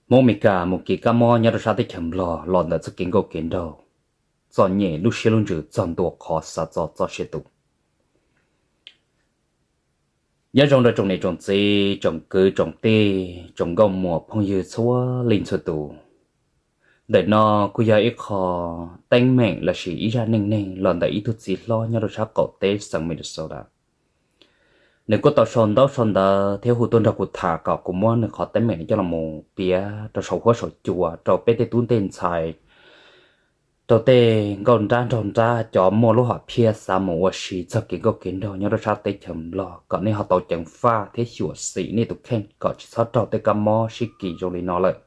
Hmoob Amelikas mus kis kab mob nyob rau sab teb chaws Nplog los ntawm txoj kev nkauj kev nraug, txom nyem lub siab lub ntsws txog ntua qhov xav txog txoj sia tus. Nyob zoo rau tsoom niam tsoom txiv, tsoom kwv tsoom tij, tsoom nkauj muam phooj ywg txhua leej txhua tus. Ntawm no kuj yog ib qho teeb meem lossis ib zaj neej neeg los ntawm ib tug txiv hlob nyob rau sab qaum teb xeev Minnesota. Nws kuj tau sau ntaub sau ntawv thiab hu tuaj nrog kuv tham kom kuv muab nws qhov teeb meem no coj los mus piav rau saum huab saum cua rau peb tej tub tej ntxhais, rau tej nkauj nrab nraug nrab, cov muaj lub hom phiaj xav mus ua si txog kev nkauj kev nraug nyob rau sab teb chaws Nplog kom nej ho tau ceev faj thiab xyuam xim nej tus kheej kom tsis txhob raug tej kab mob sib kis zoo li no lawm.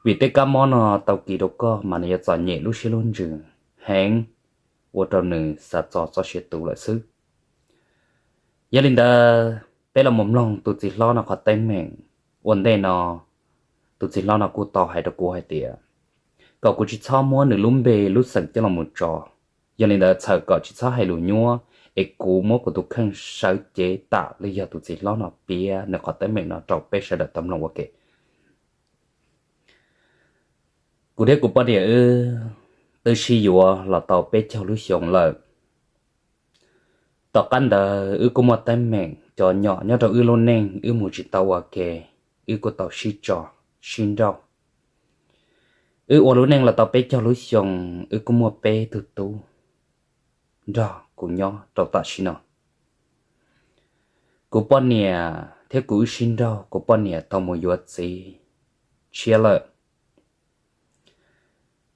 Vim tej kab mob no tau kis rau koj mas nws yuav txom nyem lub siab lub ntsws heev, ua rau nws xav txog txoj sia tus lawm xwb. Yog li ntawd, peb los mus mloog tus txiv hlob no qhov teeb meem. Ua ntej no, tus txiv hlob no kuj tau hais rau kuv hais tias kom kuv tsis txhob muab nws lub npe lub xeem coj los mus tso. Yog li ntawd, txhawm kom tsis txhob hais lus nyuab, es kuv muab kuv tus kheej sawv cev tam li yog tus txiv hlob no piav nws qhov teeb meem no rau peb sawv daws tau mloog ua ke. Kuv thiab kuv poj niam wb twb sib yuav los tau peb caug lub xyoo lawm. Tom qab ntawd wb kuj muaj teeb meem cov nyom nyob rau wb lub neej, wb mus tsis tau ua ke, wb kuj tau sib tso, sib nrauj. Wb ua lub neej los tau peb caug lub xyoo, wb kuj muaj peb tug tub nrog kuv nyob rau tam sim no. Kuv poj niam thiab kuv wb sib nrauj, kuv poj niam tau mus yuav txiv tshiab lawm.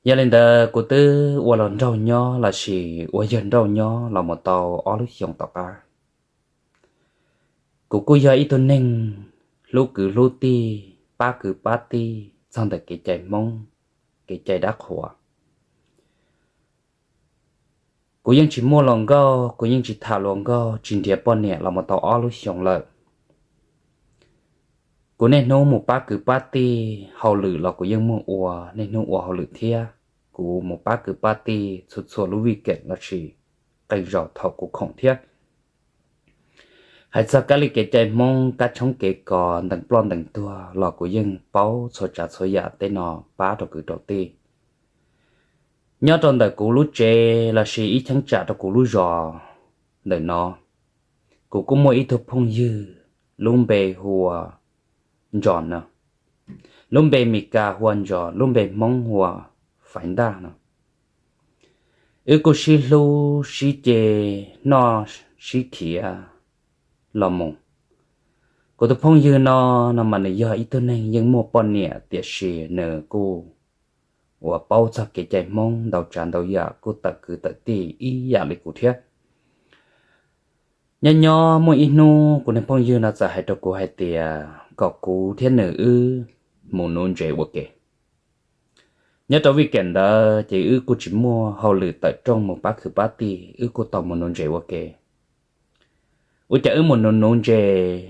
Yog li ntawd, kuv twb ua los nraug nyob lossis ua yawg nrauj nyob los mus tau ob lub xyoos tom qab. Kuv kuj yog ib tug neeg hlub kwv hlub tij, pab kwv pab tij txog ntawm kev cai Hmoob, kev cai dab qhuas. Kuv yeej tsis muaj hluas nkauj, kuv yeej tsis tham hluas nkauj, tsis nrhiav poj niam los mus tau ob lub xyoos lawm. Kuv niaj hnub mus pab kwv pab tij, hauj lwm los kuv yeej muaj ua, niaj hnub ua hauj lwm thiab. Kuv mus pab kwv pab tij txhua txhua lub weekend lossis qee zaus thaum kuv khoom thiab. Hais txog kab li kev cai Hmoob, kab tshoob kev kos, ntees ploj ntees tuag los kuv yeej paub txhua tsav txhua yam tej no pab rau kwv rau tij. Nyob rau ntawm kuv lub tsev lossis ib cheeb tsam rau kuv lub zos ntawm no, kuv kuj muaj ib tug phooj ywg lub npe hu ua Ntsog no. Lub npe Mis Kas hu ua Ntsog, lub npe Hmoob hu ua Faiv Ntaj no. Wb kuj sib hlub sib ce, noj sib khiav los mus. Kuv tus phooj ywg no, no mas nws yog ib tug neeg yeej muaj poj niam, tiam sis nws kuj uas paub txog kev cai Hmoob ntau tsav ntau yam, kuj tawm kwv tawm tij ib yam li kuv thiab. Nyob nyob muaj ib hnub kuv niag phooj ywg no txawm hais rau kuv hais tias kom kuv thiab nws wb mus nuv ntses ua ke. Nyob rau weekend ntawd ces wb kuj tsis muaj hauj lwm tawm rooj mus pab kwv pab tij, wb kuj tau mus nuv ntses ua ke. Ua cas wb mus nuv nuv ntses,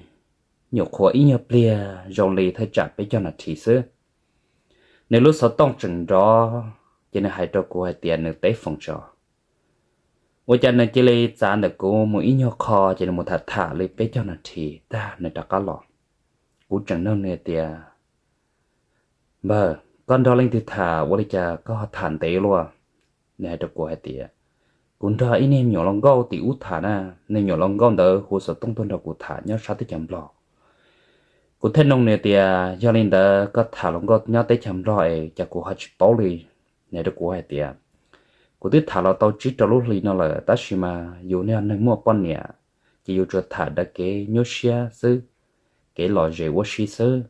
nyuam qhuav ib nyuag pliag zoo li thaj tsam peb caug nas this xwb, nws lub xov tooj tseem nrov, ces nws hais rau kuv hais tias nws teb foos tso. Ua cas nws cia li txav ntawm kuv mus ib nyuag qho, ces nws mus tham tham li peb caug nas this tag nws rov qab los. Kuv tseem nug nws tias, Npawg, koj nrog leej twg tham, ua li cas koj ho tham ntev luaj? Nws hais rau kuv hais tias, Kuv nrog ib niag me nyuam hluas nkauj tim ub tham na, niag me nyuam hluas nkauj ntawd hu xov tooj tuaj nrog kuv tham nyob sab teb chaws Nplog. Kuv thiaj nug nws tias, Yog li ntawd koj tham hluas nkauj nyob teb chaws Nplog es cas kuv ho tsis paub li? Nws hais rau kuv hais tias, Kuv twb tham los tau tsib rau lub hli no lawm, tab sis mas yus yog neeg muaj poj niam, ces yus tsuas tham daws kev nyuaj siab xwb, kev lom zem ua si xwb,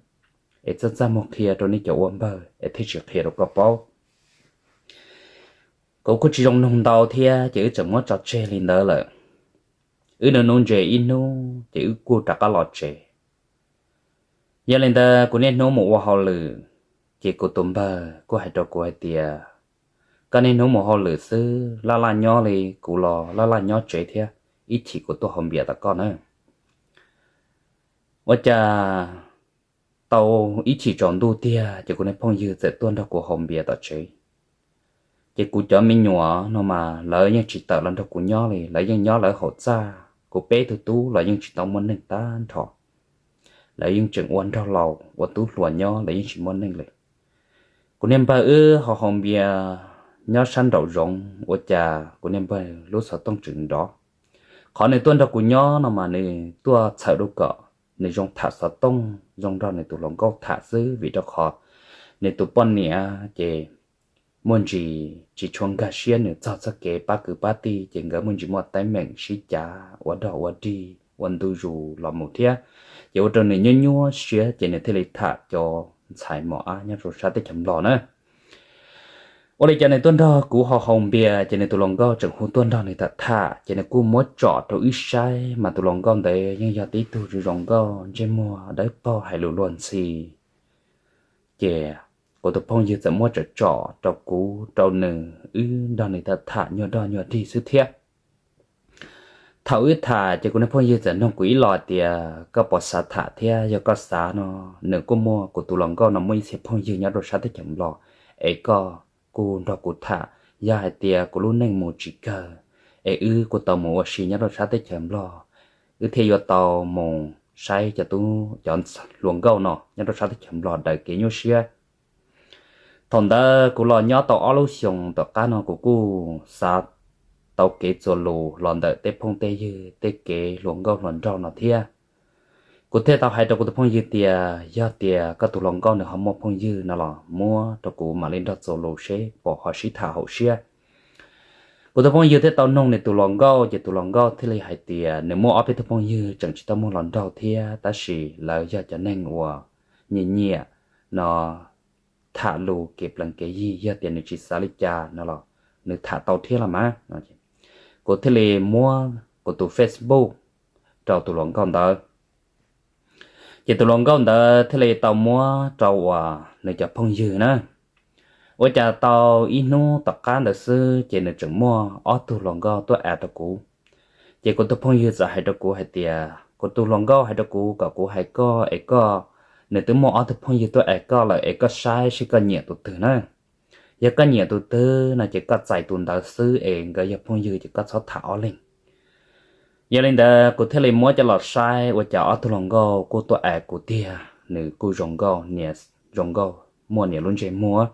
es txaj txaj muag qhia rau nej cov ua npawg es thiaj tsis qhia rau koj paub. Kuv kuj tsis zoo nug ntau thiab, ces wb tseem muab tso tseg li ntawd lawm. Wb nuv nuv ntses ib hnub ces wb kuj rov qab los tsev. Yog li ntawd kuv niaj hnub mus ua hauj lwm, ces kuv tus npawg kuj hais rau kuv hais tias, Koj niaj hnub mus hauj lwm xwb, laj laj nyob li, kuv los laj laj nyob tsev thiab, ib chim kuv tuaj haus npias tom koj na. Ua cas tau ib chim tsaus ntuj tiag ces kuv niag phooj ywg txawm tuaj nrog kuv haus npias tom tsev. Ces kuv cov me nyuam no mas lawv yeej tsis tawm los nrog kuv nyob li, lawv yeej nyob lawv hauv txaj, kuv peb tug tub los yeej tsis tau muaj neeg tag nrho. lawv yeej tseem ua nraug laus ua tub hluas nyob, lawv yeej tsis muaj neej li. Kuv niag npawg wb haus haus npias nyob sab nraum zoov, ua cas kuv niag npawg lub xov tooj tseem nrov. Qhov nws tuaj nrog kuv nyob no mas nws tuaj txhawm rau kom nws zoo tham xov tooj, zoo nrog nws tus hluas nkauj tham xwb, vim rau qhov nws tus poj niam ces muaj ntsis tsis tshua nkag siab nws txog txoj kev pab kwv pab tij, ces nkawd muaj ntsis muaj teeb meem sib cav ua dog ua dig ua ntu zus los mus thiab, ces ua rau nws nyuaj nyuaj siab, ces nws thiaj li tham cov ntxhais mos ab nyob rau sab teb chaws Nplog na. Ua li cas nws tuaj nrog kuv haus haus npias, ces nws tus hluas nkauj tseem hu tuaj nrog nws tham tham, ces nws kuj muab tsom rau wb saib, mas tus hluas nkauj ntawd yeej yog tib tug zoo zoo nkauj, ntsej muag dawb paug, hais lus luag ntxhi. Ces kuv tus phooj ywg txawm muab tsom tsom rau kuv rau nws, wb nrog nws tham tham nyuag dog nyuag dig xwb thiab. Thaum wb tham ces kuv niag phooj ywg txawm nug kuv ib los tias, koj puas xav tham thiab? Yog koj xav no, nws kuj muaj, kuv tus hluas nkauj no muaj ib txhia phooj ywg nyob rau sab teb chaws Nplog, es koj kuj nrog kuv tham. Yog hais tias kuv lub neej mus tsis kawg, es wb kuj tau mus ua si nyob rau sab teb chaws Nplog, wb thiaj yuav tau mus saib cov tub cov hluas nkauj no nyob rau sab teb chaws Nplog daws kev nyuaj siab. Thaum ntawd kuv los nyob tau ob lub xyoos tom qab no, kuv kuj xav tau kev txuas lus los ntawm tej phooj tej ywg tej kev hluas nkauj hluas nraug no thiab. Kuv thiaj tau hais rau kuv tus phooj ywg tias, yog tias koj tus hluas nkauj nws ho muaj phooj ywg no los muab rau kuv mam li nrog txuas lus seb puas ho sib tham haum siab. Kuv tus phooj ywg thiaj tau nug nws tus hluas nkauj, ces tus hluas nkauj thiaj li hais tias nws muaj ob peb tug phooj ywg tseem tsis tau muaj hluas nraug thiab, tab sis lawv yog cov neeg uas nyiam nyiam no tham lus kev plees kev yig, yog tias nws tsis xav li cas no los nws tham tau thiab los mas. Kuv thiaj li muab kuv tus Facebook rau tus hluas nkauj ntawd. Ces tus hluas nkauj ntawd thiaj li tau muab rau uas nws cov phooj ywg na. Ua cas tau ib hnub tom qab ntawd xwb ces nws tseem muaj ob tug hluas nkauj tuaj add rau kuv. Ces kuv tus phooj ywg txawm hais rau kuv hais tias, kuv tus hluas nkauj hais rau kuv kom kuv hais koj es koj, nws twb muaj ob tug phooj ywg tuaj add koj lawm es koj saib seb koj nyiam tus twg na. Yog koj nyiam tus twg no ces koj txais tus ntawd xwb es nkawd yog phooj ywg ces koj txhob tham ob leeg. Yog li ntawd kuv thiaj li muab coj los saib, ua cas ob tug hluas nkauj kuj tuaj add kuv tiag, nws kuj zoo nkauj, niam zoo nkauj, muaj niam lub ntsej muag.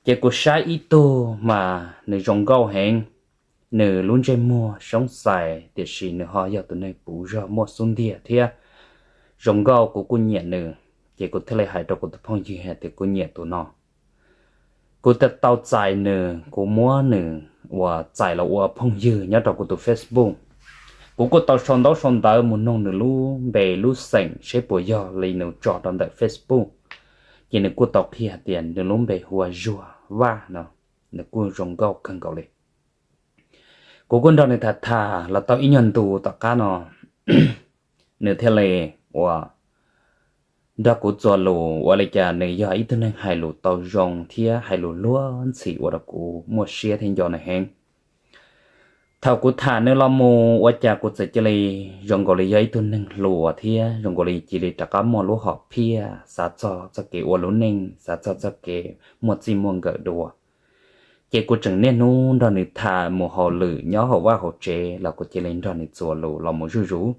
Ces kuv saib ib tug mas nws zoo nkauj heev, nws lub ntsej muag soob xais tiam sis nws ho yog tus neeg puv zog muaj xub ntiag thiab zoo nkauj, kuv kuj nyiam nws. Ces kuv thiaj li hais rau kuv tus phooj ywg hais tias kuv nyiam tus no. Kuv thiaj tau txais nws, kuv muab nws uas txais los ua phooj ywg nyob rau kuv tus Facebook. Kuv kuj tau sau ntaub sau ntawv mus nug nws lub npe lub xeem seb puas yog li nws tso rau ntawm Facebook. Ces nws kuj tau qhia hais tias nws lub npe hu ua Zuag Vaj no, nws kuj zoo nkauj kawg nkaus li. Kuv kuj nrog nws tham tham los tau ib nyuag ntu tom qab no, nws thiaj li uas nrog kuv txuas lus, ua li cas nws yog ib tug neeg hais lus tau zoo thiab hais lus luag ntxhi ua rau kuv muaj siab thiab nco nws heev. Thaum kuv tham nws los mus ua cas kuv txawm cia li zoo nkaus li yog ib tug neeg hluas thiab zoo nkaus li cia li rov qab muaj lub hom phiaj xav txog txoj kev ua lub neej, xav txog txoj kev muaj txij muaj nkawm dua. Ces kuv tseem niaj hnub nrog nws tham mus hauj lwm nyob hauv vaj hauv tsev los kuv cia li nrog nws txuas lus los mus zuj zus.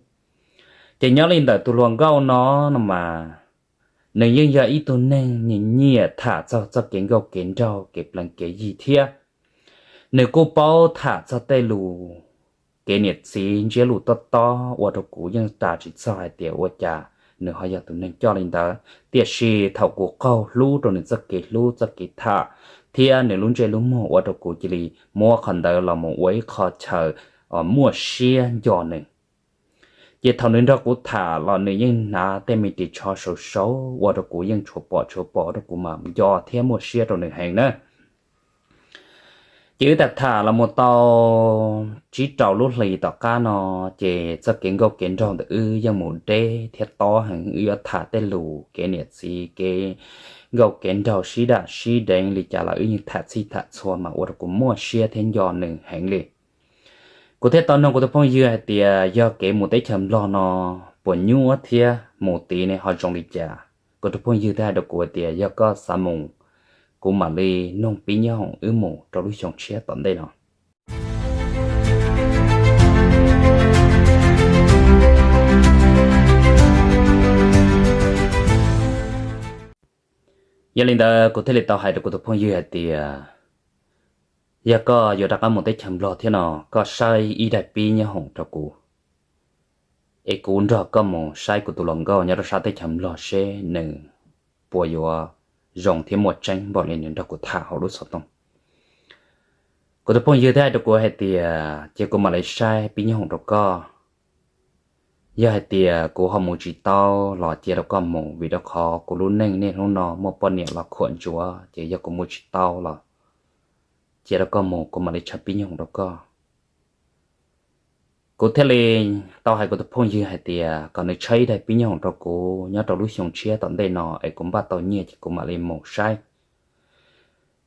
Ces nyob li ntawm tus hluas nkauj no no mas, nws yeej yog ib tug neeg nyiam nyiam tham txog txoj kev nkauj kev nraug kev plees kev yig thiab. Nws kuj paub tham txog tej lus kev niam txiv ntsiab lus tob tob ua rau kuv yeej ras tsis txog hais tias ua cas nws ho yog tus neeg coj li ntawd. Tiam sis thaum kuv qaug hlub rau nws txoj kev hlub txoj kev tham thiab nws lub ntsej lub muag ua rau kuv cia li muab qhov ntawd los mus ua ib qho chaw muaj siab nco nws. Ces thaum nws nrog kuv tham los nws yeej hnav tej me ris tsho sau sau ua rau kuv yeej tshuav pom tshuav pom rau kuv mas nco thiab muaj siab rau nws heev na. Ces wb tham tham los mus tau tsib rau lub hlis tom qab no, ces txoj kev nkauj kev nraug ntawm wb yeej mus deb thiab tob heev. Wb yuav tham tej lus kev niam txiv kev nkauj kev nraug sib dam sib deev li cas los wb yeej tham txhij tham txhua mas ua rau kuv muaj siab thiab nco nws heev li. Kuv thiaj tau nug kuv tus phooj ywg hais tias yog kev mus teb chaws Nplog no puas nyuaj thiab mus tid ne ho zoo li cas? Kuv tus phooj ywg thiaj hais rau kuv hais tias yog koj xav mus, kuv mam li nug pib nyob hoom wb mus rau lub xyoo tshiab tom ntej no. Yog li ntawd kuv thiaj li tau hais rau kuv tus phooj ywg hais tias, yog koj yuav rov qab mus teb chaws Nplog thiab no, koj saib ib daim pib nyob hoom rau kuv, es kuv nrog koj mus saib kuv tus hluas nkauj nyob rau sab teb chaws Nplog seb nws puas yuav zoo thiab muaj tseeb npaum li nws nrog kuv tham hauv lub xov tooj. Kuv tus phooj ywg thiaj hais rau kuv hais tias, ces kuv mam li saib pib nyob hoom rau koj. Yog hais tias kuv ho mus tsis tau los cia rau koj mus, vim rau qhov kuv lub neej niaj hnub no muaj poj niam los khuam ntsuav, ces yog kuv mus tsis tau los cia rau koj mus, kuv mam li tshawb pib nyob hoom rau koj. Kuv thiaj li tau hais kuv tus phooj ywg hais tias kom nws tshawb ib daim pib nyob hoom rau kuv nyob rau lub xyoo tshiab tom ntej no es kuv npaj tau nyiaj ces kuv mam li mus saib.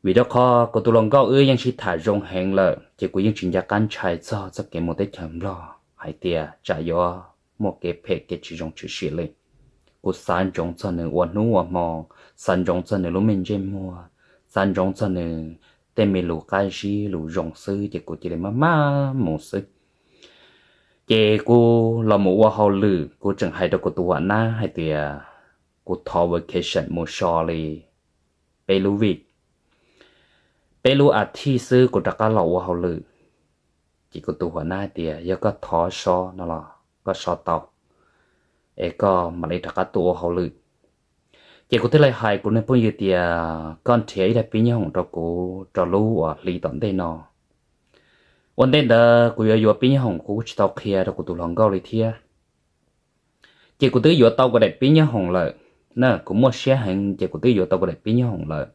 Vim rau qhov kuv tus hluas nkauj wb yeej sib tham zoo heev lawm, ces kuv yeej tsis nco qab ntshai txog txoj kev mus teb chaws Nplog hais tias tsam yuav muaj kev phem kev tsis zoo tshwm sim li. Kuv xav ntsoov txog nws ua hnub ua hmo, xav ntsoov txog nws lub me ntsej muag, xav ntsoov txog nws tej me lus qab zib lus zoo xwb, ces kuv cia li maj maj mus xwb. Ces kuv los mus ua hauj lwm, kuv tseem hais rau kuv tus huam nab hais tias kuv thov vacation mus so li peb lub vij, peb lub a thiv xwb kuv rov qab los ua hauj lwm. Ces kuv tus huam nab hais tias yog koj thov so no los koj so tau, es koj mam li rov qab tuaj ua hauj lwm. Ces kuv thiaj li hais kuv niag phooj ywg tias koj nrhiav ib daim pib nyob hoom rau kuv rau lub uas hli tom ntej no. Ua ntej ntawd kuv yuav yuav pib nyob hoom kuv kuj tsis tau qhia rau kuv tus hluas nkauj li thiab. Ces kuv twb yuav tau kuv daim pib nyob hoom lawm na, kuv muaj siab heev ces kuv twb yuav tau kuv daim pib nyob hoom lawm.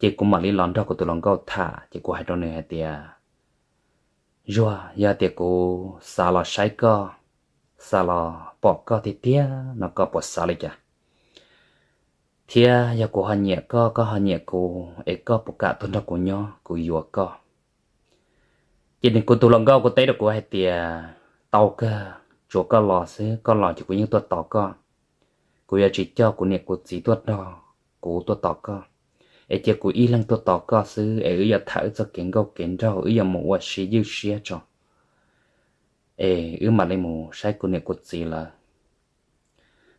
Ces kuv mam li los nrog kuv tus hluas nkauj tham, ces kuv hais rau nws hais tias, Zuag, yog tias kuv xav los saib koj, xav los pom koj tiag tiag no koj puas xav li cas? Thiab yog kuv ho nyiam koj, koj ho nyiam kuv, es koj puas kam tuaj nrog kuv nyob, kuv yuav koj? Ces nws kuv tus hluas nkauj kuj teb rau kuv hais tias, Tau kawg, tsuav koj los xwb, koj los ces kuv yeej tuaj tos koj. Kuv yuav tsis coj kuv niam kuv txiv tuaj nrog kuv tuaj tos koj, es cia kuv ib leeg tuaj tos koj xwb, es wb yuav tham wb txoj kev nkauj kev nraug, wb yuav mus ua si ywj siab tso, es wb mam li mus saib kuv niam kuv txiv lawm.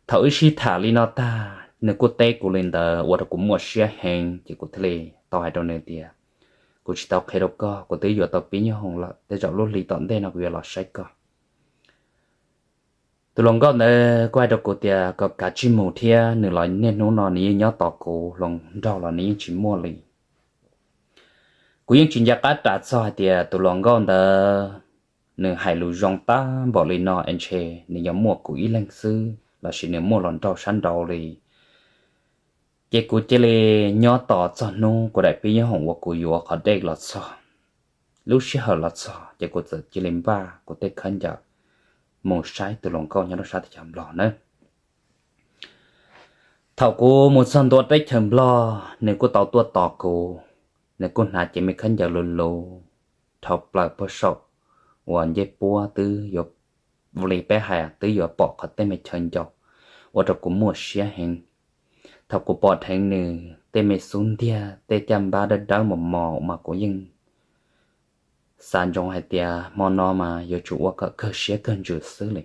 Thaum wb sib tham li no tag, nws kuj teb kuv li ntawd ua rau kuv muaj siab heev, ces kuv thiaj li tau hais rau nws tias, Kuv tsis tau qhia rau koj, kuv twb yuav tau pib nyob hoom lawm, tej zaum lub hli tom ntej no kuv yuav los saib koj. Tus hluas nkauj ntawd kuj hais rau kuv tias kom kav tsij mus thiab, nws los niaj hnub no nws yeej nyob tos kuv, hluas nraug los nws yeej tsis muaj li. Kuv yeej tsis nco qab ras txog hais tias tus hluas nkauj ntawd nws hais lus zoo tag npaum li no es ntshe nws yog muaj kuv ib leeg xwb lossis nws muaj hluas nraug sab nraud li. Ces kuv cia li nyob tos txog hnub kuv daim pib nyob hoom uas kuv yuav qhov dej los txog, lub sij hawm los txog ces kuv txawm cia li npaj kuv tej khaub ncaws mus saib tus hluas nkauj nyob rau sab teb chaws Nplog na. Thaum kuv mus txog ntua teb chaws Nplog, nws kuj tau tuaj tos kuv, nws kuj hnav cev me khaub ncaws luv luv, dhau plaws puag saum uas ncej puab twb yuav, li peb hais twb yuav pom qhov tej me chaw ncau, ua rau kuv muaj siab heev. Thaum kuv pom dheev nws tej me xub ntiag tej caj npab dawb dawb mos mos mas kuv yeej xav ntsoov hais tias hmo no mas yuav tsum ua kom kawg siab kawg ntsws xwb li.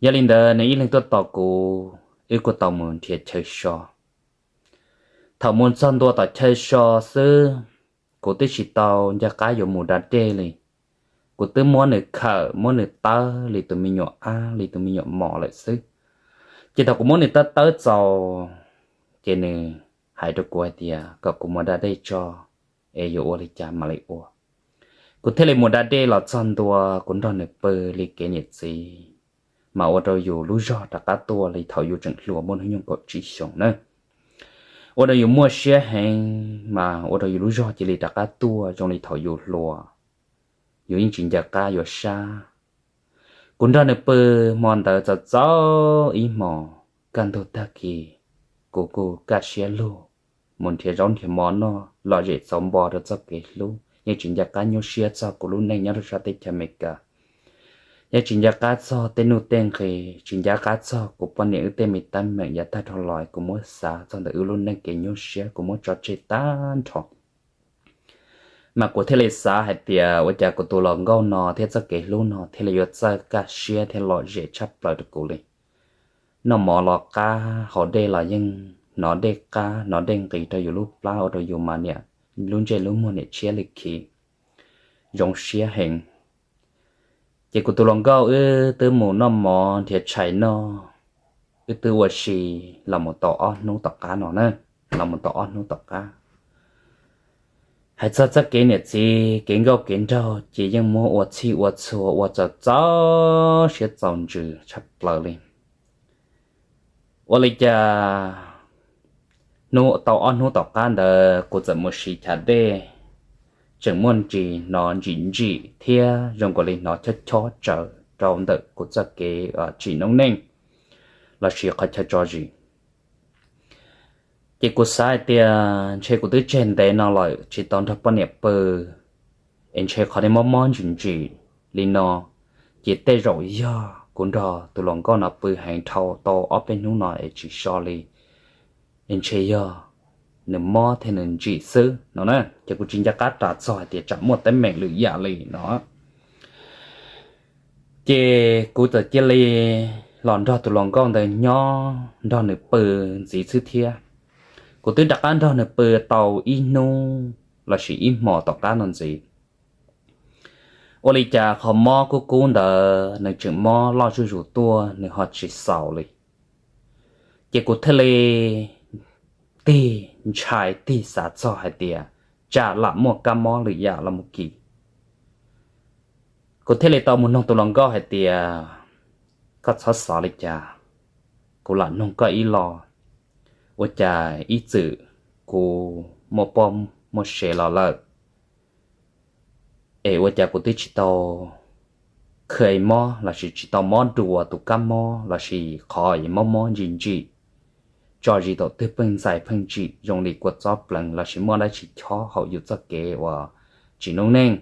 Yog li ntawd nws ib leeg tuaj tos kuv, wb kuj tau mus nrhiav chaw so. Thaum mus txog ntua tom chaw so xwb, kuv twb tsis tau nco qab yuav mus da dej li. Kuv twb muab nws khawm muab nws tawb li tus me nyuam ab li tus me nyuam mos lawm xwb. Ces thaum kuv muab nws tawb tawb txaus, ces nws hais rau kuv hais tias kom kuv mus da dej tso, es yuav ua li cas mam li ua. Kuv thiaj li mus da dej los txog ntua, kuv nrog nws pw li kev niam txiv, mas ua rau yus lub zog rov qab tuaj li thaum yus tseem hluas muaj hnub nyoog kaum tsib xyoos na. Ua rau yus muaj siab heev, mas ua rau yus lub zog cia li rov qab tuaj zoo li thaum yus hluas, yus yeej tsis nco qab yuav sab. Kuv nrog nws pw hmo ntawd txaus txaus ib hmos, kaj ntug tag kis, kuv kuj kaj siab lug mus nrhiav zaub nrhiav mov noj, lom zem txaus npo rau txoj kev hlub, yeej tsis nco qab nyuaj siab txog kuv lub neej nyob rau sab teb chaws Amelikas. Yeej tsis nco qab txog tej nuj tej nqis, tsis nco qab txog kuv poj niam wb tej me teeb meem yav tag dhau los kuv muab xav txog ntawm wb lub neej kev nyuaj siab kuv muab tso tseg tag nrho. Mas kuv thiaj li xav hais tias ua cas kuv tus hluas nkauj no thiab txoj kev hlub no thiaj li yuav txawj kaj siab thiab lom zem tshaj plaws rau kuv li. Noj mov los qab, haus dej los yeej hnov dej qab hnov dej nqis rau yus lub plab ua rau yus mas niam lub ntsej lub muag niam tshiab li khiv, zoo siab heev. Ces kuv tus hluas nkauj wb twb mus noj mov nrhiav tshais noj, wb twb ua si los mus tau ob hnub tom qab no na, los mus tau ob hnub tom qab. Hais txog txoj kev niam txiv kev nkauj kev nraug ces yeej muab ua txhij ua txhua ua txaus txaus siab txaus ntsws tshaj plaws li. Ua li cas hnub tau ob hnub tom qab ntawd kuv txawm mus siv chav dej, tseem muaj ntsis hnov ntsim ntsim thiab zoo nkaus li hnov chob chob tsawv rau ntawm kuv txoj kev tsim noob neej lossis qhov chaw tso zis. Ces kuv xav hais tias ntshe kuv twb tseg ntev no lawm tsis tau nrog poj niam pw, es ntshe qhov niag mob mob ntsim ntsim li no, ces tej zaum yog kuv nrog tus hluas nkauj no pw heev dhau tau ob peb hnub no es tsis so li, es ntshe yog nws mob thiab nws ntsim xwb no na. Ces kuv tsis nco qab ras txog hais tias tsam muaj teeb meem lwm yam li no. Ces kuv txawm cia li los nrog tus hluas nkauj ntawd nyob nrog nws pw ntxiv xwb thiab. Kuv twb rov qab nrog nws pw tau ib hnub lossis ib hmos tom qab no ntxiv, ua li cas qhov mob kub kub ntawd nws tseem mob loj zuj zus tuaj nws ho tsis xaus li. Ces kuv thiaj li tig ntshai tig xav txog hais tias tsam lam muaj kab mob lwm yam los mus kis. Kuv thiaj li tau mus nug tus hluas nkauj hais tias, koj txhob xav li cas, kuv lam nug koj ib los, ua cas ib txwm kuv muaj poj muaj sev los lawm es ua cas kuv twb tsis tau kha mob lossis tsis tau mob dua tus kab mob lossis qhov mob mob ntsim ntsim, tso zis thaum twg pheej ntxais pheej ntsim zoo li kua txob pleev lossis muaj dab tsi chob hauv yus txoj kev uas tsim noob neej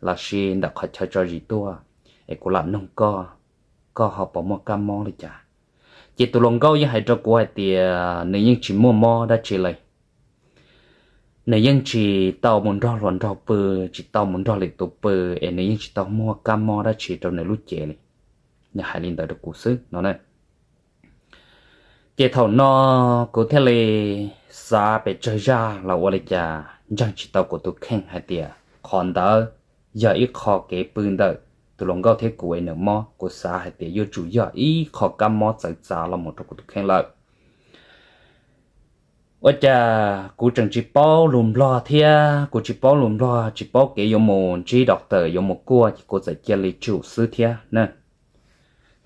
lossis ntawm qhov chaw tso zis tuaj, es kuv lam nug koj, koj ho puas muaj kab mob li cas? Ces tus hluas nkauj yeej hais rau kuv hais tias nws yeej tsis muaj mob dab tsi li. Nws yeej tsis tau mus nrog hluas nraug pw, tsis tau mus nrog lwm tus pw, es nws yeej tsis tau muaj kab mob dab tsi rau nws lub cev li. Nws hais li ntawd rau kuv xwb no. Ces thaum no kuv thiaj li xav pes tsawg zaj los ua li cas ntseeg tsis tau kuv tus kheej hais tias qhov ntawd yog ib qho kev pw ntawm tus hluas nkauj thiab kuv es nws mob, kuv xav hais tias yuav tsum yog ib qho kab mob txawv txav los mus rau kuv tus kheej lawm. Ua cas kuv tseem tsis paub lus Nplog thiab kuv tsis paub lus Nplog tsis paub kev yuav mus ntsib doctor yuav mus kuaj ces kuv txawm cia li tsum xwb thiab na.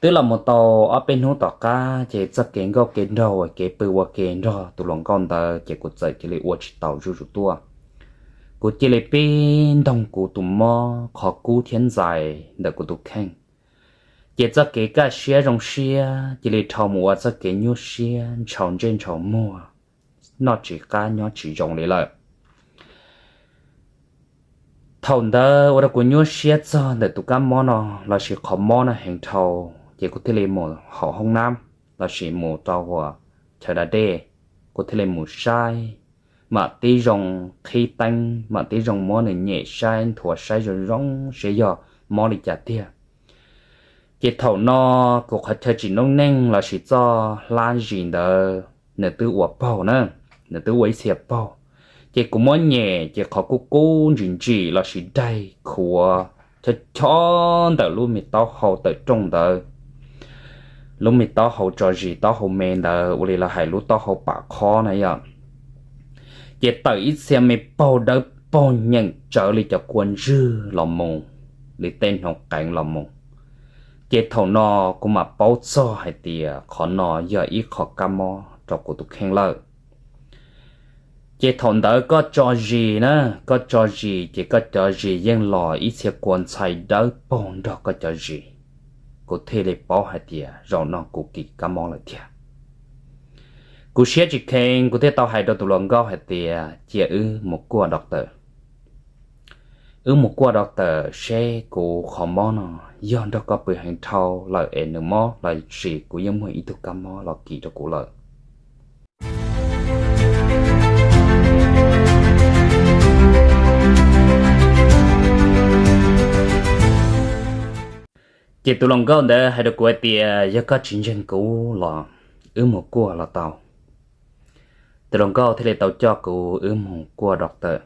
Twb los mus tau ob peb hnub tom qab ces txoj kev nkauj kev nraug kev pw ua ke nrog tus hluas nkauj ntawd ces kuv txawm cia li ua tsis taus zuj zus tuaj. Kuv cia li pib ntoog kuv tus mob qhov kub thiab ntxais ntawm kuv tus kheej. Ces txoj kev kaj siab zoo siab cia li dhau mus ua txoj kev nyuaj siab ntshaus ntsej ntshaus muag, noj tsis qab nyob tsis zoo li lawm. Thaum ntawd ua rau kuv nyuaj siab txog ntawm tus kab mob no lossis qhov mob no heev dhau, ces kuv thiaj li mus hauv hoob nab lossis mus rau ua chaw da dej. Kuv thiaj li mus saib, mam tib zoo qhib teeb, mam tib zoo muab nws nyem saib nthuav saib zoo zoo seb yog mob li cas tiag. Ces thaum no kuv qhov chaw tsim noob neej lossis txoj hlab zis ntawd nws twb ua paug na, nws twb ua ib txhia paug. Ces kuv muab nyem ces qhov kub kub ntsim ntsim lossis daig khuav chob chob ntawm lub me taub hau tawm rooj ntawd, lub me taub hau tso zis taub hau me ntawd ua li lawv hais lub taub hau pam qhob na yom. Ces tawm ib txhia me paug dawb paug nyeem tsawv li cov kua ntswg los mus, li tej hnoos qeev los mus. Ces thaum no kuv mam paub txog hais tias qhov no yog ib qho kab mob rau kuv tus kheej lawm. Ces thaum ntawd koj tso zis na, koj tso zis ces koj cov zis yeej los ib txhia kua ntxhai dawb paug nrog koj cov zis. Kuv thiaj li paub hais tias zaum no kuv kis kab mob lawm thiab. Kuv siab tsis kheev kuv thiaj tau hais rau tus hluas nkauj hais tias cia wb mus kuaj doctor. Wb mus kuaj doctor seb kuv qhov mob no yog nrog koj pw heev dhau lawm es nws mob los sis kuv yeej muaj ib tug kab mob los kis rau kuv lawm. Ces tus hluas nkauj ntawd hais rau kuv hais tias yog koj tsis ntseeg kuv los wb mus kuaj los tau. Tus hluas nkauj thiaj li tau coj kuv wb mus kuaj doctor.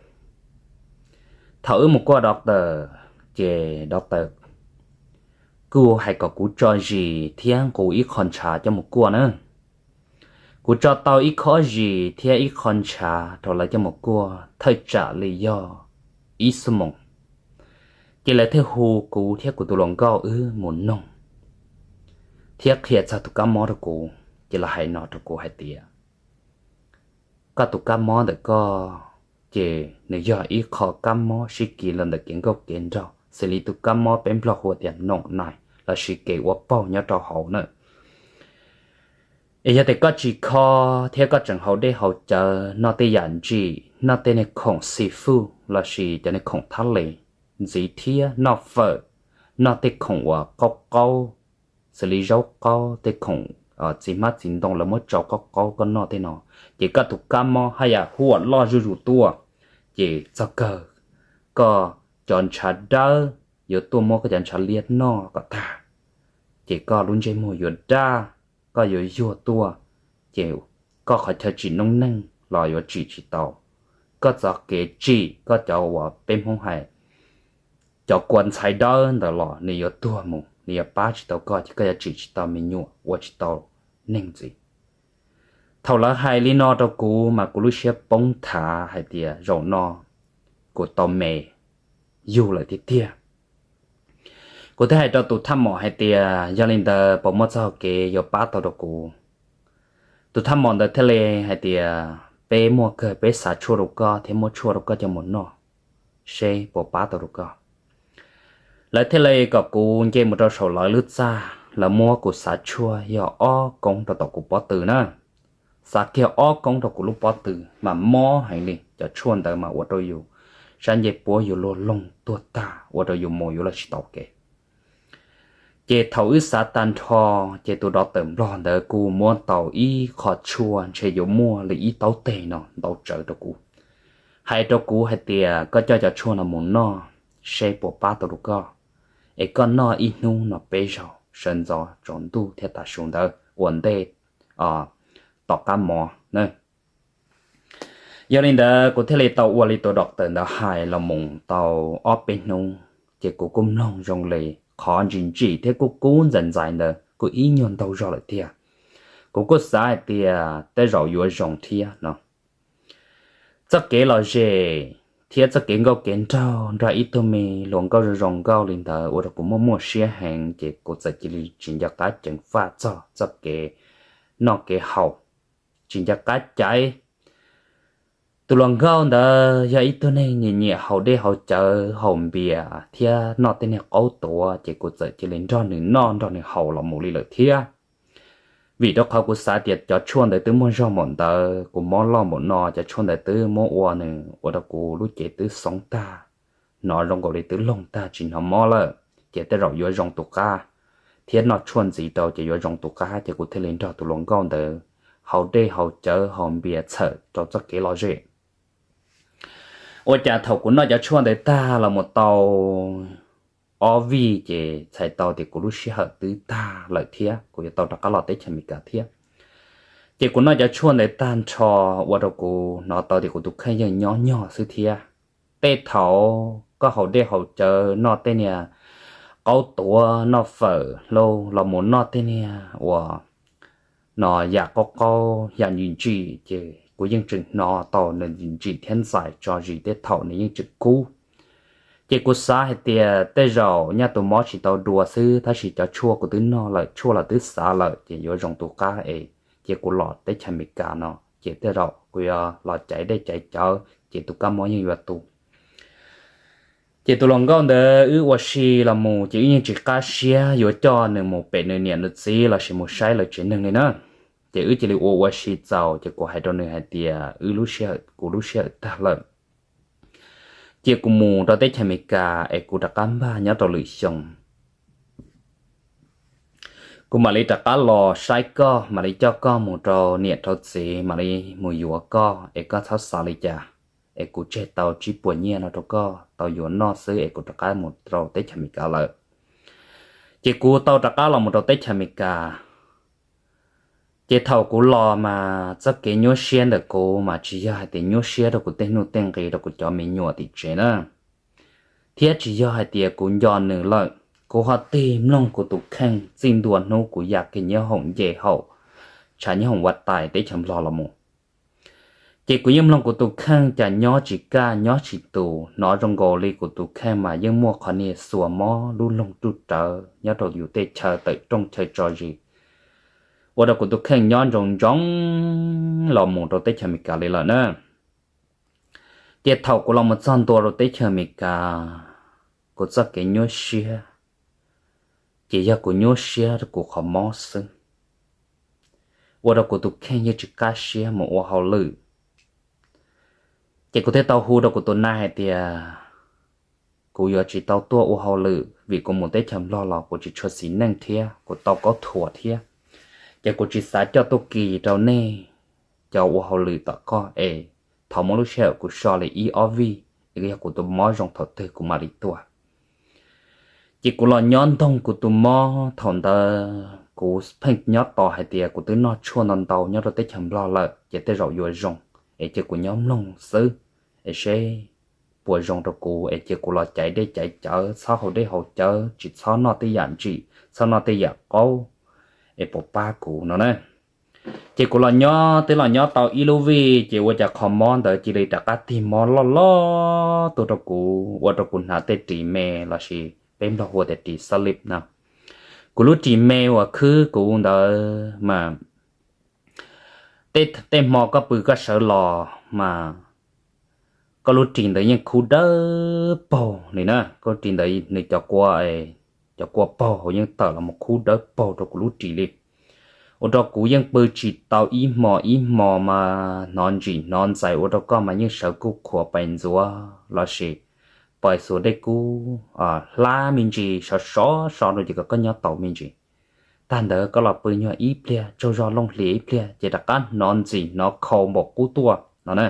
Thaum wb mus kuaj doctor, ces doctor kuj hais kom kuv tso zis thiab nqus ib qho ntshav coj mus kuaj na. Kuv tso tau ib khob zis thiab ib qho ntshav rau lawv coj mus kuaj thawj tsam li yog ib xuab moos, ces lawv thiaj hu kuv thiab kuv tus hluas nkauj wb mus noog thiab qhia txog tus kab mob rau kuv. Ces lawv hais no rau kuv hais tias, koj tus kab mob ntawm koj ces nws yog ib qho kab mob sib kis los ntawm kev nkauj kev nraug xws li tus kab mob peb Nplog hu tias noom nais lossis kev ua paug nyob rau hauv na. Es yog tias koj tsis kho thiab koj tseem haus dej haus cawv, noj tej yam ntsim, noj tej niag khoom seafood lossis cov niag khoom thab les ntxiv thiab noj fawm, noj tej khoom uas qaub qaub, xws li zaub qaub, tej khoom txiv hmab txiv ntoo lawv muab tsau qaub qaub koj noj tej no, ces koj tus kab mob haj yam huam loj zuj zus tuaj. Ces txog kawg koj cov ntshav dawb yuav tuaj muab koj cov ntshav liab noj kom tag, ces koj lub ntsej muag yuav daj, koj yuav yuag tuaj, ces koj qhov chaw tsim noob neej los yuav tsim tsis tau. Koj txoj kev tsim koj cov uas peb Hmoob hais cov kua ntxhais dawb ntawd los nws yuav tuag mus, nws yuav pab tsis tau koj, ces koj yuav tsim tsis tau me nyuam, ua tsis tau neeg ntxiv. Thaum lawv hais li no rau kuv mas kuv lub siab poob thav hais tias zaum no kuv tau me yug lawm tiag tiag. Kuv thiaj hais rau tus thaj mom hais tias, yog li ntawd puas muaj txoj hau kev yuav pab tau rau kuv? Tus thaj mom ntawd thiaj li hais tias, peb muaj kawg, peb xav tshuaj rau koj thiab muab tshuaj rau koj coj mus noj, seb puas pab tau rau koj. Lawv thiaj li kom kuv nce mus rau saum lawv lub txaj, lawv muab kuv xav tshuaj yog ob koob rau tom kuv pob tw na. Xav kiag ob koob rau kuv lub pob tw mas mob heev li, cov tshuaj ntawd mas ua rau yus sab ncej puab yuav luag loog tuag tag, ua rau yus mus yuav los tsis tau kev. Ces thaum wb xav tag nrho, ces tus dov tawm Nplog ntawd kuj muab tau ib qho tshuaj ntshe yuav muaj li ib taub teg no ntau tsawv rau kuv, hais rau kuv hais tias, koj coj cov tshuaj no mus noj seb puas pab tau rau koj, es koj noj ib hnub no peb zaug, sawv ntxov tsaus ntuj thiab tav su ntawd ua ntej tom qab mov na. Yog li ntawd kuv thiaj li tau ua li tus dov tawm ntawd hais los mus tau ob peb hnub, ces kuv kuj mloog zoo li qhov ntsim ntsim thiab kuj kub ntxais ntxais ntawd kuj ib nyuag ntau zog lawm tiag. Kuv kuj xav hais tias tej zaum yuav zoo thiab no. Txoj kev lom zem thiab txoj kev nkauj kev nraug nrog ib tug me hluas nkauj zoo zoo nkauj li ntawd ua rau kuv muaj muaj siab heev, ces kuv txawm cia li tsis nco qab ceev faj txog txoj kev noj kev haus, tsis nco qab caiv. Tus hluas nkauj ntawd yog ib tug neeg nyiam nyiam haus dej haus cawv haus npias thiab noj tej niag qaub tuav, ces kuv txawm cia li nrog nws noj nrog nws haus los mus li lawm thiab. Vim rau qhov kuv xav tias cov tshuaj ntawd twb muaj zog npaum ntawd, kuv mob loj npaum no, cov tshuaj ntawd twb muab ua nws ua rau kuv lub cev twb xoob tag, hnov zoo nkaus li twb loog tag tsis hnov mob lawm, ces tej zaum yuav zoo tus qab, thiab noj tshuaj ntxiv rau ces yuav zoo tus qab, ces kuv thiaj li nrog tus hluas nkauj ntawd haus dej haus cawv haus npias txhawm rau txoj kev lom zem. Ua cas thaum kuv noj cov tshuaj ntawd tag los mus tau ob vij ces txhais tau tias kuv lub sij hawm twb tag lawm thiab kuv yuav tau rov qab los teb chaws Amelikas thiab. Ces kuv noj cov tshuaj ntawd tag nrho ua rau kuv hnov tau tias kuv tus kheej yeej nyob nyog xwb thiab. Tej thaum koj haus dej haus cawv noj tej niag qaub tuav noj fawm hlau los mus noj tej niag uas no yam qaub qaub yam ntsim ntsim, ces kuv yeej tseem hnov tau nws ntsim ntsim thiab ntxais tso zis tej thaum nws yeej tseem kub. Ces kuv xav hais tias tej zaum nyaj tus mob tsis tau dua xwb, tab sis cov tshuaj kuv twb noj lawm, tshuaj los twb xav lawm, ces yuav zoo tus qab es cia kuv los teb chaws Amelikas no ces tej zaum kuv yuav los caiv dej caiv cawv ces tus kab mob yeej yuav tu. Ces tus hluas nkauj ntawd wb ua si los mus ces wb yeej tsis qab siab yuav coj nws mus pem nws niam nws txiv lossis mus saib lawv tsev neeg li na. Ces wb cia li ua ua si txaus, ces kuv hais rau nws hais tias wb lub sij hawm, kuv lub sij hawm tag lawm, cia kuv mus rau teb chaws Amelikas es kuv rov qab npaj nyob rau lwm xyoo. Kuv mam li rov qab los saib koj, mam li coj koj mus rau niam rau txiv, mam li mus yuav koj, es koj txhob xav li cas, es kuv tseg tau tsib puas nyiaj no rau koj tau yuav noj xwb es kuv rov qab mus rau teb chaws Amelikas lawm. Ces kuv tau rov qab los mus rau teb chaws Amelikas. Ces thaum kuv los mas txoj kev nyuaj siab ntawm kuv mas tsis yog hais tias nyuaj siab rau kuv tej nuj tej nqi rau kuv cov me nyuam tim tsev na, thiab tsis yog hais tias kuv nco nws lawm. Kuv ho tig mloog kuv tus kheej txij ntua hnub kuv ya kiag nyob hoom nce haum tshav nyob hoom ua tais teb chaws Nplog los mus, ces kuv yeej mloog kuv tus kheej cas nyob tsis kaj nyob tsis tus, hnov zoo nkaus li kuv tus kheej mas yeej muaj qhov niag xuas mob lub loog ruj rawv nyob rau yus tej chaw tawm rooj chaw tso zis, ua rau kuv tus kheej nyob ntsoov ntsoov los mus rau teb chaws Amelikas li lawm na. Ces thaum kuv los mus txog ntua rau teb chaws Amelikas, kuv txoj kev nyuaj siab ces yog kuv nyuaj siab rau kuv qhov mob xwb, ua rau kuv tus kheej yeej tsis qab siab mus ua hauj lwm. Ces kuv thiaj tau hu rau kuv tus nai hais tias kuv yuav tsis tau tuaj ua hauj lwm vim kuv mus teb chaws Nplog los kuv tsis tshua xis neej thiab kuv tau kaub thuas thiab, ces kuv tsis xav coj tuaj kis rau nej cov ua hauj lwm tom koj es thov muab lub sij hawm kuv so li ib ob vij, es yog kuv tus mob zoo thaum twg kuv mam li tuaj. Ces kuv los nyob ntoog kuv tus mob thaum ntawd kuv pheej nyob tos hais tias kuv twb noj tshuaj ntau ntau nyob rau teb chaws Nplog lawm ces tej zaum yuav zoo, es cia kuv nyob mloog xwb es seb puas zoo rau kuv, es cia kuv los caiv dej caiv cawv, txhob haus dej haus cawv, tsis txhob noj tej yam ntsim, txhob noj tej yam qaub, es puas pab kuv no na. Ces kuv los nyob twb los nyob tau ib lub vij ces ua cas qhov mob ntawd cia li rov qab tig mob loj loj tuaj rau kuv, ua rau kuv hnav tej ris me lossis peb Nplog hu tias ris xab lib no. Kuv lub ris me uas khwb kuv ntawd mas tej hmo koj pw koj sawv los mas koj lub ris ntawd yeej khub dawb paug li na, koj lub ris ntawd nws cov kua, cov kua paug hauv yeej tawm los mus khub dawb paug rau kuv lub ris li. Ua rau kuv yeej pw tsis tau ib hmo ib hmo mas hnov ntsim hnov ntxais ua rau koj mas yeej sawv kuj qhuav pais ntxuav lossis pais xuas dej kub hlab me ntsis sov sov so rau ces kom koj nyob taus me ntsis. Tag ntawd koj los pw nyuag ib pliag tsaug zog looj hlias ib pliag ces rov qab hnov ntxim hnov khau npaum qub tuaj no na.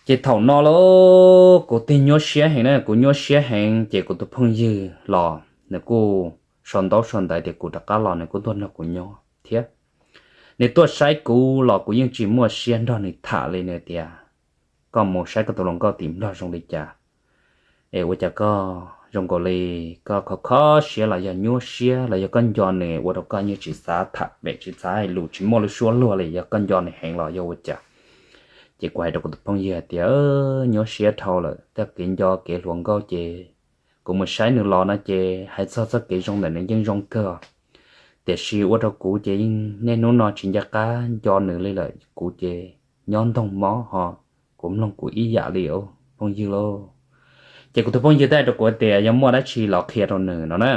Ces thaum no lauj kuv tig nyuaj siab heev na, kuv nyuaj siab heev ces kuv tus phooj ywg los nws kuj sau ntaub sau ntawv tias kuv rov qab los nws kuj tuaj nrog kuv nyob thiab. Nws tuaj saib kuv los kuv yeej tsis muaj siab nrog nws tham li, nws tias koj mus saib koj tus hluas nkauj tim Nplog zoo li cas, es ua cas koj zoo nkaus li koj kho kho siab los yog nyuaj siab los yog koj nco nws ua rau koj yeej tsis xav tham pem tsis xav hais lus tsis muaj lub suab luag li, yog koj nco nws heev los yog ua cas? Ces kuv hais rau kuv tus phooj ywg hais tias nyuaj siab dhau lawm, txoj kev nco kev hluas nkauj ces kuv mus saib nws los no ces hais txog txoj kev zoo ntawm nws yeej zoo kawg, tiam sis ua rau kuv ces niaj hnub no tsis nco qab nco nws li lawm, kuv ces nyob ntoog mob ho kuv mloog kuv ib yam li phooj ywg lauj. Ces kuv tus phooj ywg teb rau kuv tias yog muaj dab tsi los qhia rau nws no na.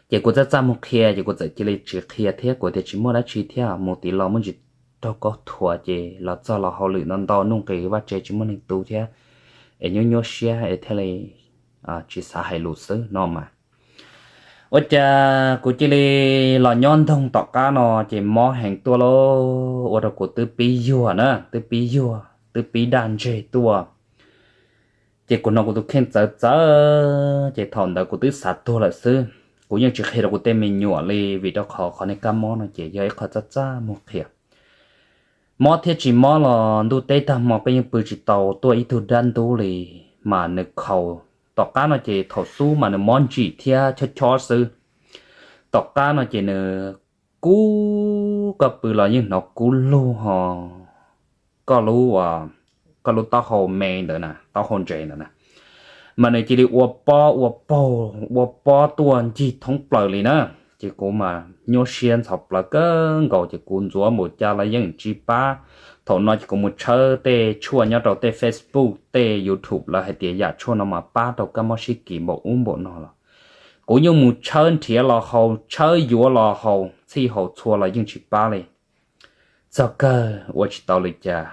Ces kuv txaj txaj mus qhia ces kuv txawm cia li tsis qhia thiab, kuv tias tsis muaj dab tsi thiab, mus tim los muaj ntsis raug kaub thuas ces los txog los hauj lwm ntau ntau nuj nqis vaj tse tsis muaj neeg tu thiab, es nyuaj nyuaj siab es thiaj li tsis xav hais lus xwb no mas. Ua cas kuv cia li los nyob ntoog tom qab no ces mob heev tuaj lauj, ua rau kuv twb pib yuag na, twb pib yuag twb pib daj ntseg tuaj. Ces kuv hnov kuv tus kheej txawv txawv ces thaum ntawd kuv twb xav tuag lawm xwb. Kuv yeej tsis qhia rau kuv tej me nyuam li vim rau qhov qhov niag kab mob no ces yog ib qho txaj txaj muag qhia. Mob thiab tsis mob los ntuj teb tag hmo koj yeej pw tsis tau tuaj ib tug dab ntub li, mas nws khaus. Tom qab no ces thaum xub mas nws mob ntsim thiab chob chob xwb. Tom qab no ces nws kub, koj pw los yeej hnov kub lug ho koj lub, koj lub taub hau me ntawd na, taub hau ntses ntawd na, mas nws cia li ua pob ua paug ua pob tuaj ncig thoob plaws li na. Ces kuv mas nyuaj siab ntxhov plawv kawg nkaus ces kuv ntxuav npaum cas los yeej tsis pab. Thaum no ces kuv mus tshawb tej tshuaj nyob rau tej Facebook tej YouTube lawv hais tias yam tshuaj no mas pab rau kab mob sib kis npaum ub npaum no los kuv yeej mus tshawb nrhiav los haus, tshawb yuav los haus, txhij haus txhua los yeej tsis pab li. Txog kawg ua tsis tau li cas,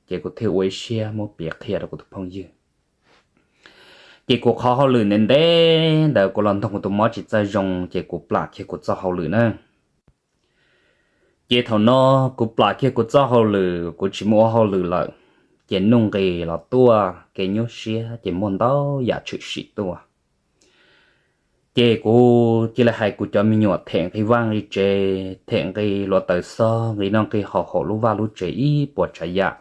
ces kuv thiaj ua ib siab muab piav qhia rau kuv tus phooj ywg. Ces kuv qhov hauj lwm ntev ntev ntawd kuv los ntoog kuv tus mob tsis txawj zoo ces kuv plam kiag kuv txoj hauj lwm na. Ces thaum no kuv plam kiag kuv txoj hauj lwm, kuv tsis mus ua hauj lwm lawm, ces nuj nqis los tuaj, kev nyuaj siab ces muaj ntau yam tshwm sim tuaj. Ces kuv cia li hais kuv cov me nyuam them nqi vaj nqi tsev, them nqi hluav taws xob, nqi noj nqi haus hauv lub vaj lub tsev ib puas tsav yam.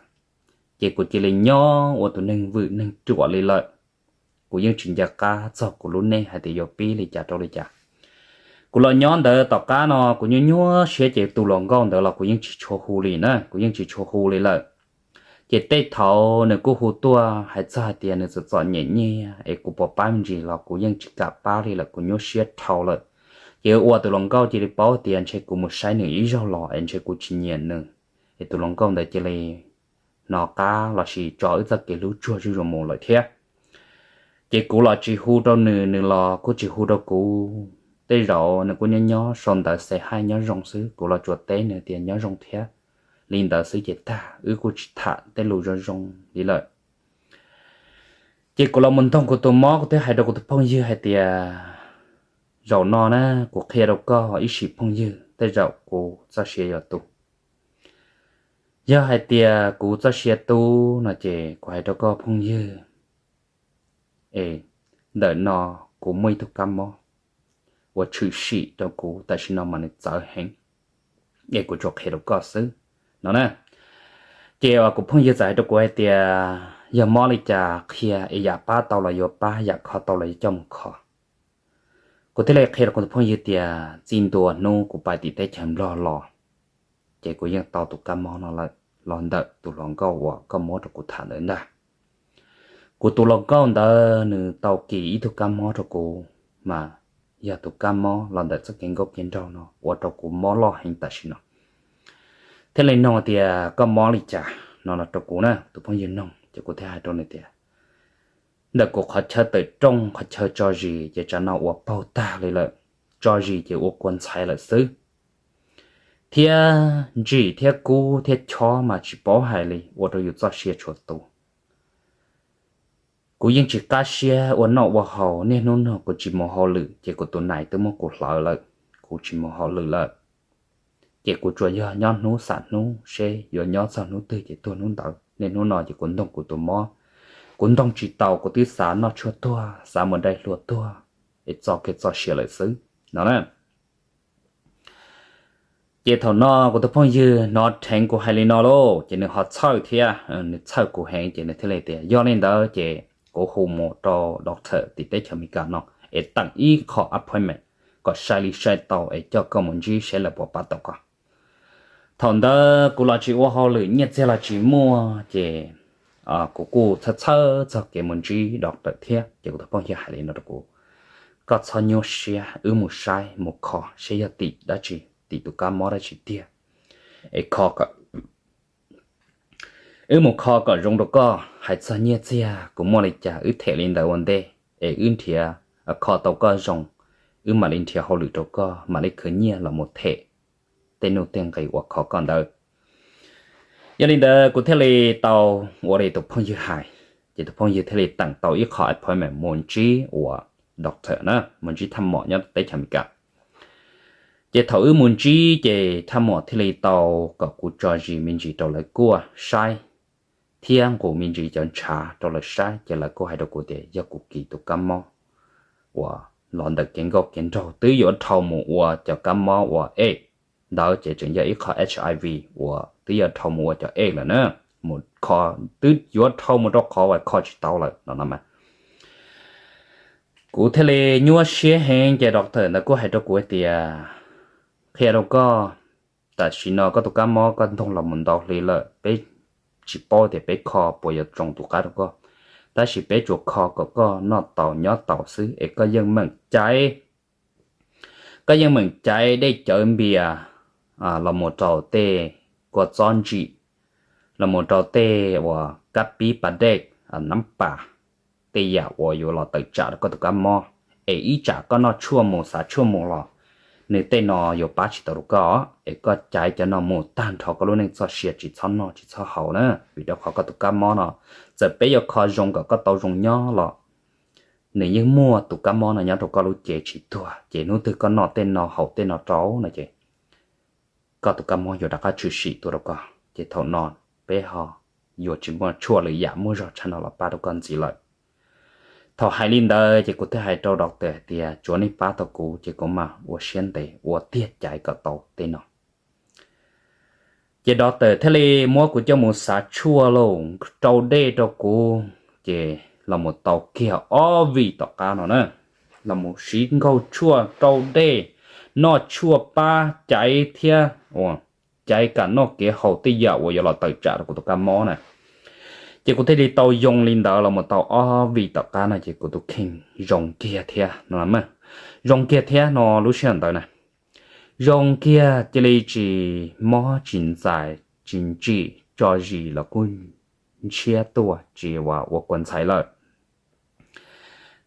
Ces kuv cia li nyob ua tus neeg vwm neeg ruam li lawm. Kuv yeej tsis nco qab txog kuv lub neej hais tias yuav pib li cas rau li cas. Kuv los nyob ntawd tom qab no kuv nyuaj nyuaj siab ces tus hluas nkauj ntawd los kuv yeej tsis tshua hu li na, kuv yeej tsis tshua hu li lawm. Ces tej thaum nws kuj hu tuaj hais txog hais tias nws txom txom nyem nyiaj es kuv puas pab me ntsis los kuv yeej tsis kam pab li lawm, kuv nyuaj siab dhau lawm. Ces ua tus hluas nkauj cia li paub tias ntshe kuv mus saib nws ib zaug los es ntshe kuv tsis nyiam nws, es tus hluas nkauj ntawd cia li hnov qab lossis tso wb txoj kev hlub tsuag zuj zus mus lawm thiab. Ces kuv los tsis hu rau nws, nws los kuj tsis hu rau kuv. Tej zaum nws kuj nyob nyob sau ntawv xes haij nyob zoo xwb, kuv los tsuas teb nws tias nyob zoo thiab li ntawd xwb ces tag, wb kuj tsis tham tej lus zoo zoo li lawm. Ces kuv los mus ntoog kuv tus mob, kuv thiaj hais rau kuv tus phooj ywg hais tias, zaum no na, kuv qhia rau koj ib sim phooj ywg, tej zaum kuv txoj sia yuav tu. Yog hais tias kuv txoj sia tu no ces kuv hais rau koj phooj ywg, es ntawm no kuv muaj ib tug kab mob uas tshwm sim rau kuv tam sim no mas nws txawv heev, es kuv tsuas qhia rau koj xwb no na. Ces kuv phooj ywg txawm hais rau kuv hais tias, yog mob li cas qhia es yam pab tau los yuav pab, yam kho tau los yuav coj mus kho. Kuv thiaj li qhia rau kuv tus phooj ywg tias txij ntua hnub kuv pais tim teb chaws Nplog los, ces kuv yeej tau tus kab mob no lawm los ntawm tus hluas nkauj uas koj muab rau kuv tham ntawd ntag. Kuv tus hluas nkauj ntawd nws tau kis ib tug kab mob rau kuv, mas yog tus kab mob los ntawm txoj kev nkauj kev nraug no ua rau kuv mob loj heev tam sim no. Thiaj li nug tias koj mob li cas no los rau kuv na, tus phooj ywg nug ces kuv thiaj hais rau nws tias, ntawm kuv qhov chaw tawm rooj qhov chaw tso zis ces tsam no ua paug tag li lawm, tso zis ces ua kua ntxhais lawm xwb, thiab ntsim thiab kub thiab chob mas tsis paub hais li, ua rau yus txoj sia tshuav tu. Kuv yeej tsis qab siab ua noj ua haus, niaj hnub no kuv tsis mus hauj lwm ces kuv tus nais twb muab kuv hlawv lawm, kuv tsis mus hauj lwm lawm. Ces kuv tsuas yog nyob hnub xam hnub seb yuav nyob txog hnub twg ces tuag hnub ntawd. Niaj hnub no ces kuv ntoog kuv tus mob, kuv ntoog tsis taus, kuv twb xav noj tshuaj tuag, xav mus dai hlua tuag, es txo kiag txoj sia lawm xwb no na. Ces thaum no kuv tus phooj ywg hnov dheev kuv hais li no lauj, ces nws ho txhawj thiab, nws txhawj kuv heev ces nws thiaj li tias yog li ntawd ces kuv hu mus rau doctor tim teb chaws Amelikas no es teem ib qho appointment kom sai li sai tau es coj koj mus ntsib seb lawv puas pab tau koj. Thaum ntawd kuv los tsis ua hauj lwm, nyiaj txiag los tsis muaj ces kuv kuj txhawj txhawj txog kev mus ntsib doctor thiab, ces kuv tus phooj ywg hais li no rau kuv, koj txhob nyuaj siab, wb mus saib mus kho seb yog tim dab tsi, tim tus kab mob dab tsi tiag, es kho wb mus kho kom zoo rau koj. Hais txog nyiaj txiag kuv muaj li cas wb them li ntawd ua ntej, es wb nrhiav, kho tau koj zoo, wb mam li nrhiav hauj lwm rau koj, mam li khwv nyiaj los mus them tej nuj tej nqis uas kho koj ntawd. Yog li ntawd kuv thiaj li tau ua li tus phooj ywg hais, ces tus phooj ywg thiaj li teem tau ib qho appointment mus ntsib uas doctor na, mus ntsib thaj mom nyob teb chaws Amelikas. Ces thaum wb mus ntsib ces thaj mom thiaj li tau kom kuv tso zis me ntsis rau lawv kuaj saib thiab nqus me ntsis cov ntshav rau lawv saib, ces lawv kuj hais rau kuv tias yog kuv kis tus kab mob uas los ntawm kev nkauj kev nraug twb yuav dhau mus ua cov kab mob uas ej ntawd ces tseem yog ib qho HIV uas twb yuav dhau mus ua cov ej lawm na, mus kho, twb yuav dhau mus rau qhov uas kho tsis tau lawm no no mas. Kuv thiaj li nyuaj siab heev ces doctor ntawd kuj hais rau kuv hais tias, qhia rau koj, tam sim no koj tus kab mob koj ntoog los mus ntau hli lawm, peb tsis paub tias peb kho puas yuav tsoo tus qab rau koj, tab sis peb tsuas kho kom koj noj tau nyob tau xwb es koj yeej meem caiv, koj yeej meem caiv dej cawv npias los mus rau tej kua txob ntsim, los mus rau tej uas kab pib pas dej, nab pas, tej yam uas yuav los tawm tsam rau koj tus kab mob, es ib tsam koj noj tshuaj mus xav tshuaj mus los nws tej no yuav pab tsis tau rau koj, es koj caiv cov no mus tag nrho koj lub neej txoj sia tsis txhob noj tsis txhob haus na, vim rau qhov koj tus kab mob no txawm peb yuav kho zoo kom koj tau zoo nyob los nws yeej muaj tus kab mob no nyob rau koj lub cev tsis tuag, ces hnub twg koj noj tej no haus tej no rau no ces koj tus kab mob yuav rov qab tshwm sim tuaj rau koj, ces thaum no peb ho yuav tsis muaj tshuaj lwm yam muaj zog tshaj no los pab rau koj ntxiv lawm. Thaum hais li ntawd ces kuv thiaj hais rau doctor hais tias tsuav nej pab tau kuv ces kuv mam ua siab ntev ua tiag caiv kom tau tej no. Ces doctor thiaj li muab kuv coj mus xav tshuaj lauj, rau dej rau kuv, ces los mus tau kiag ob vij tom qab no na, los mus siv nkaug tshuaj rau dej, noj tshuaj pab caiv thiab, ua caiv kam noj kev haus tej yam uas yuav los tawm tsam rau kuv tus kab mob na. Ces kuv thiaj li tau yoo li ntawd los mus tau ob vij tom qab no ces kuv tus kheej zoo kiag thiab no, zoo kiag thiab no lub sij hawm ntawd na. Zoo kiag cia li tsis mob tsis ntxais tsis ntsim tso zis los kuj ntshiab tuaj tsis ua kua ntxhais lawm.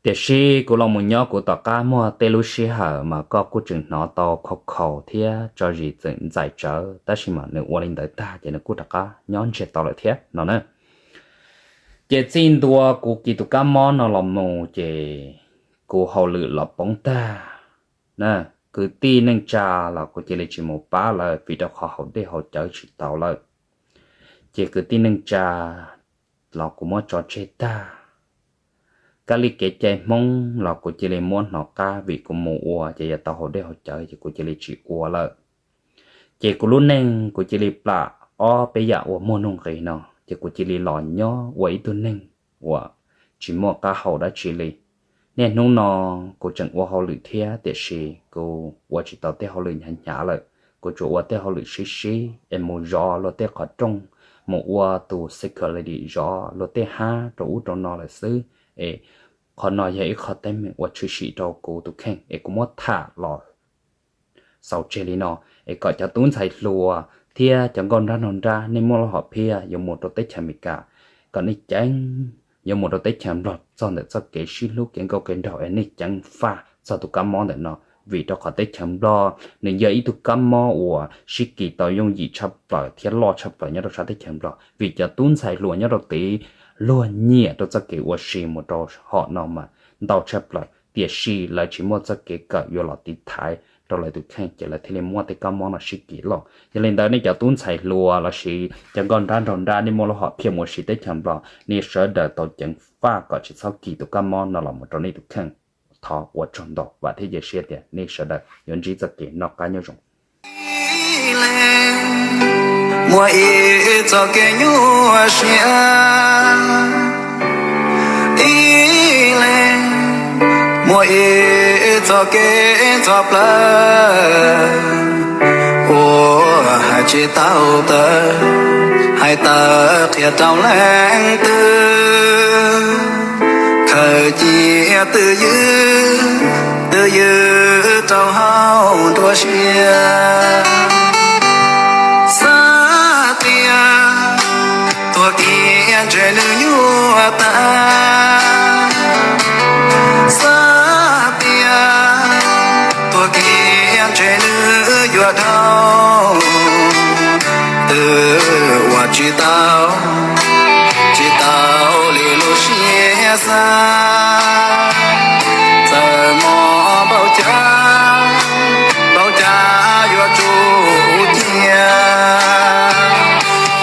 Tiam sis kuv los mus nyob kuv tom qab muaj tej lub sij hawm mas koj kuj tseem hnov tau khaus khaus thiab tso zis txawm ntxais tsawv, tab sis mas nws ua li ntawd tag ces nws kuj rov qab nyob ntsiag to lawm thiab no na. Ces txij ntua kuv kis tus kab mob no los mus ces kuv hauj lwm los poob tag na. Kwv tij neej tsa los kuv cia li tsis mus pab lawv vim rau qhov haus dej haus cawv tsis tau lawm. Ces kwv tij neej tsa los kuv muab tso tseg tag. Kab li kev cai Hmoob los kuv cia li muab hnov qab vim kuv mus ua ces yuav tau haus dej haus cawv ces kuv cia li tsis ua lawm. Ces kuv lub neej kuv cia li plam ob peb yam uas muaj nuj nqis no ces kuv cia li los nyob ua ib tug neeg uas tsis muaj qab hau dab tsi li. Niaj hnub no kuv tseem ua hauj lwm thiab tiam sis kuv ua tsis tau tej hauj lwm hnyav hnyav lawm, kuv tsuas ua tej hauj lwm sib sib es mus zov luag tej qhov rooj, mus ua tus security zov luag tej hab rau ub rau no lawm xwb. Es qhov no yog ib qho teeb meem uas tshwm sim rau kuv tus kheej es kuv muab tham los xaus tseg li no, es kom cov tub ntxhais hluas thiab cov nkauj nrab nraug nrab nej muaj lub hom phiaj yuav mus rau teb chaws Amelikas, kom nej ceev yuav mus rau teb chaws Nplog txog ntawm txoj kev sib hlub kev nkauj kev nraug es nej ceev faj txog tus kab mob ntawm no, vim rau qhov teb chaws Nplog nws yog ib tug kab mob uas sib kis tau yooj yim tshaj plaws thiab loj tshaj plaws nyob rau sab teb chaws Nplog, vim cov tub ntxhais hluas nyob rau tid luag nyiam rau txoj kev ua si mus rau hom no mas ntau tshaj plaws, tiam sis lawv tsis muaj txoj kev kawm yuav los tiv thaiv rau lawv tus kheej ces lawv thiaj li muaj tej kab mob no sib kis loj. Yog li ntawd nej cov tub ntxhais hluas lossis cov nkauj nrab nraug nrab nej muaj lub hom phiaj mus ua si teb chaws Nplog, nej sawv daws tau ceev faj kom tsis txhob kis tus kab mob no los mus rau nej tus kheej. Thov ua tsaug ntau, vam thiab cia siab tias nej sawv daws yuav ntsib txoj kev noj qab nyob zoo. Muaj ib txoj kev nyuaj siab, ib leeg muaj ib txoj kev txom plawv, ua hais tsis tau tawm, hais tawm qhia rau leej twg, khaws cia twj ywm, twj ywm rau hauv nruab siab. Xav tias tuag kiag ntshe nws nyuaj tas, xav tias tuag kiag ntshe nws yuav dhau, twb ua tsis tau, tsis tau li lub siab xav. Txawm mob npaum cas, npaum cas yuav tsum cia,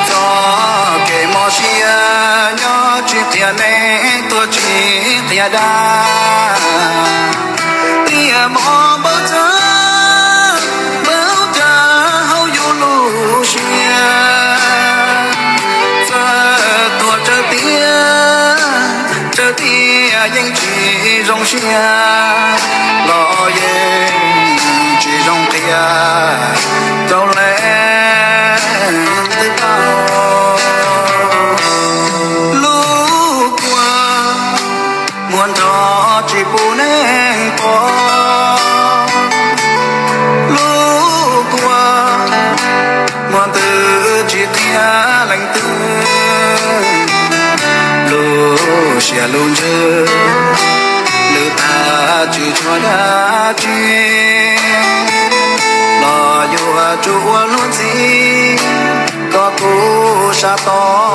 txoj kev mob siab nyob tsis qhia neeg, tuag tsis qhia dag. Tiam mob npaum cas, npaum cas hauv yus lub siab, txawm tuag tsawg tiag, tsawg tiag yeej tsis zoo siab, los yeej tsis zoo qhia rau leej twg paub. Lub kua muag nrov tsis pub neeg pom, lub kua muag ntws tsis qhia leej twg, lub siab lub ntsws lwj tag tsis tshuav dab tsi, los yuav tsum ua luag ntxhi, koj kuj sab tod